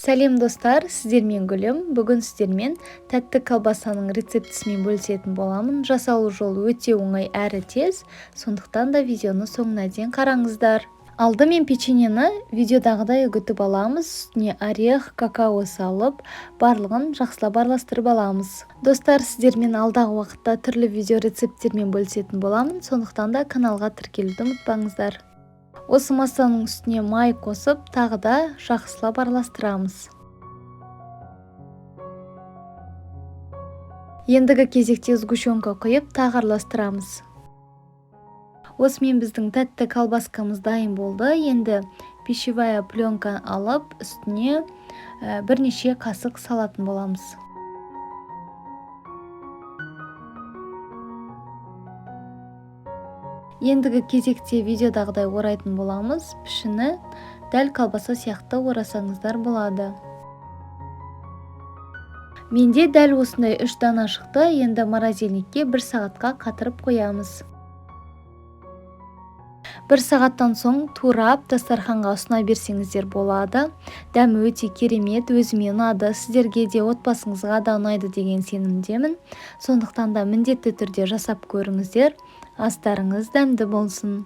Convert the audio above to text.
Сәлем, достар! Сіздермен Гүлім. Бүгін сіздермен тәтті колбасаның рецептісімен бөлісетін боламын. Жасалу жолы өте оңай әрі тез, сондықтан да видеоны соңына дейін қараңыздар. Алдымен печеньені видеодағыдай үгітіп аламыз. Үстіне орех, какао салып, барлығын жақсылап араластырып аламыз. Достар, сіздермен алдағы уақытта түрлі видео рецепттермен бөлісетін боламын, сондықтан да каналға тіркелуді ұмытпаңыздар. Осы массаның үстіне май қосып, тағы да жақсылап араластырамыз. Ендігі кезекте сгущенка құйып, тағы араластырамыз. Осымен біздің тәтті колбаскамыз дайын болды. Енді пищевая пленка алып, үстіне бірнеше қасық салатын боламыз. Ендігі кезекте видеодағыдай орайтын боламыз. Пішіні дәл колбаса сияқты орасаңыздар болады. Менде дәл осындай үш дана шықты. Енді морозильникке бір сағатқа қатырып қоямыз. Бір сағаттан соң турап, дастарханға ұсына берсеңіздер болады. Дәмі өте керемет, өзіме ұнады. Сіздерге де, отбасыңызға да ұнайды деген сенімдемін. Сондықтан да міндетті түрде жасап көріңіздер. Астарыңыз дәмді болсын!